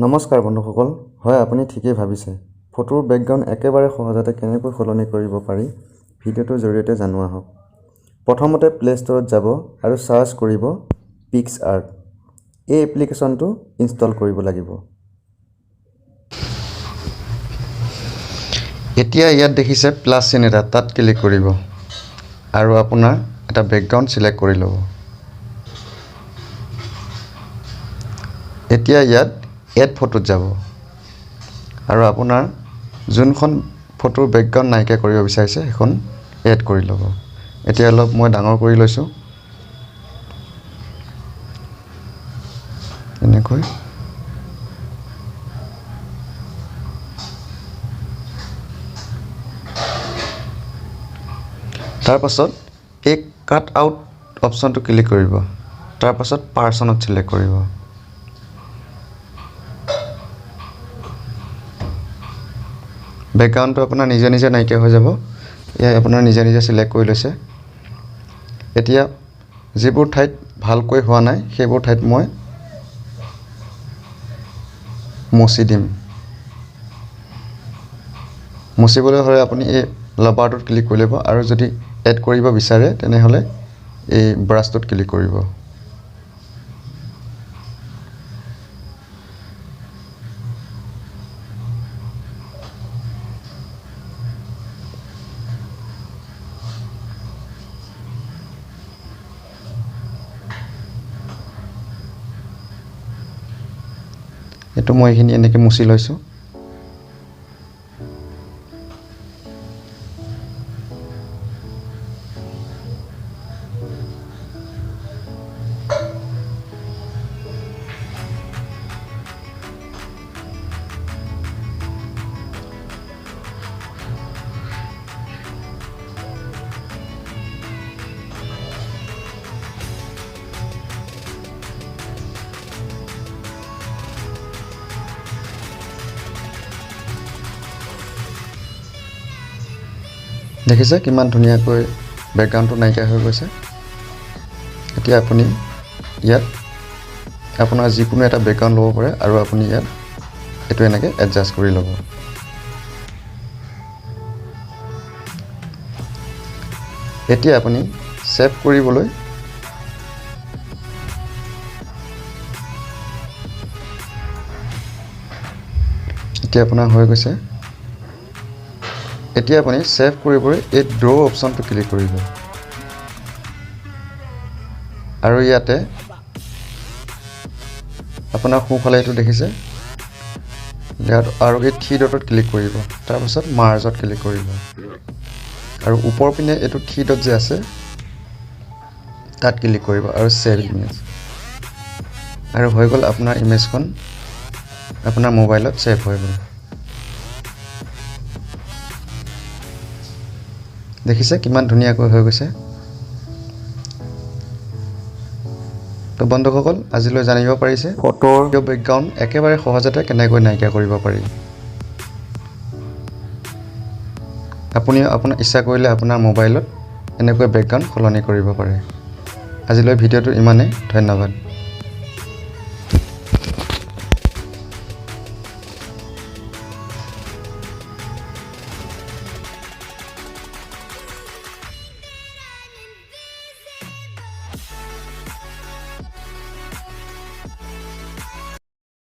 নমস্কাৰ বন্ধুসকল। হয়, আপুনি ঠিকেই ভাবিছে। ফটোৰ বেকগ্ৰাউণ্ড একেবাৰে সহজতে কেনেকৈ সলনি কৰিব পাৰি, ভিডিঅ'টোৰ জৰিয়তে জানো আহক। প্ৰথমতে প্লে' ষ্ট'ৰত যাব আৰু চাৰ্চ কৰিব পিক্স আৰ্ট। এই এপ্লিকেশ্যনটো ইনষ্টল কৰিব লাগিব। এতিয়া ইয়াত দেখিছে প্লাছ চিন এটা, তাত ক্লিক কৰিব আৰু আপোনাৰ এটা বেকগ্ৰাউণ্ড চিলেক্ট কৰি ল'ব। এতিয়া ইয়াত এড ফটোত যাব আৰু আপোনাৰ যোনখন ফটোৰ বেকগ্ৰাউণ্ড নাইকিয়া কৰিব বিচাৰিছে, সেইখন এড কৰি ল'ব। এতিয়া অলপ মই ডাঙৰ কৰি লৈছোঁ এনেকৈ। তাৰপাছত এই কাট আউট অপশ্যনটো ক্লিক কৰিব। তাৰপাছত পাৰ্চনত চিলেক্ট কৰিব। বেকগ্ৰাউণ্ডটো আপোনাৰ নিজে নিজে নাইকিয়া হৈ যাব। এয়া আপোনাৰ নিজে নিজে চিলেক্ট কৰি লৈছে। এতিয়া যিবোৰ ঠাইত ভালকৈ হোৱা নাই, সেইবোৰ ঠাইত মই মচি দিম। মচিবলৈ হ'লে আপুনি এই লবাৰটোত ক্লিক কৰি ল'ব আৰু যদি এড কৰিব বিচাৰে, তেনেহ'লে এই ব্ৰাছটোত ক্লিক কৰিব। এইটো মই এইখিনি এনেকৈ মুচি লৈছোঁ। দেখিছে কিমান ধুনীয়াকৈ বেকগ্ৰাউণ্ডটো নাইকিয়া হৈ গৈছে। এতিয়া আপুনি ইয়াত আপোনাৰ যিকোনো এটা বেকগ্ৰাউণ্ড ল'ব পাৰে আৰু আপুনি ইয়াত এইটো এনেকৈ এডজাষ্ট কৰি ল'ব। এতিয়া আপুনি ছেভ কৰিবলৈ এতিয়া আপোনাৰ হৈ গৈছে। এতিয়া আপুনি ছেভ কৰিবলৈ এই ড্ৰ' অপশ্যনটো ক্লিক কৰিব আৰু ইয়াতে আপোনাৰ সোঁফালে এইটো দেখিছে ইয়াত আৰু এই থ্ৰী ডটত ক্লিক কৰিব। তাৰপাছত মাৰ্জত ক্লিক কৰিব আৰু ওপৰ পিনে এইটো থ্ৰী ডট যে আছে, তাত ক্লিক কৰিব আৰু ছেভ ইমেজ। আৰু হৈ গ'ল, আপোনাৰ ইমেজখন আপোনাৰ মোবাইলত ছেভ হৈ গ'ল। দেখিছে কিমান ধুনীয়াকৈ হৈ গৈছে। তো বন্ধুসকল, আজিলৈ জানিব পাৰিছে ফটোৰ বেকগ্ৰাউণ্ড একেবাৰে সহজতে কেনেকৈ নাইকিয়া কৰিব পাৰি। আপুনি আপোনাৰ ইচ্ছা কৰিলে আপোনাৰ মোবাইলত এনেকৈ বেকগ্ৰাউণ্ড সলনি কৰিব পাৰে। আজিলৈ ভিডিঅ'টো ইমানেই। ধন্যবাদ।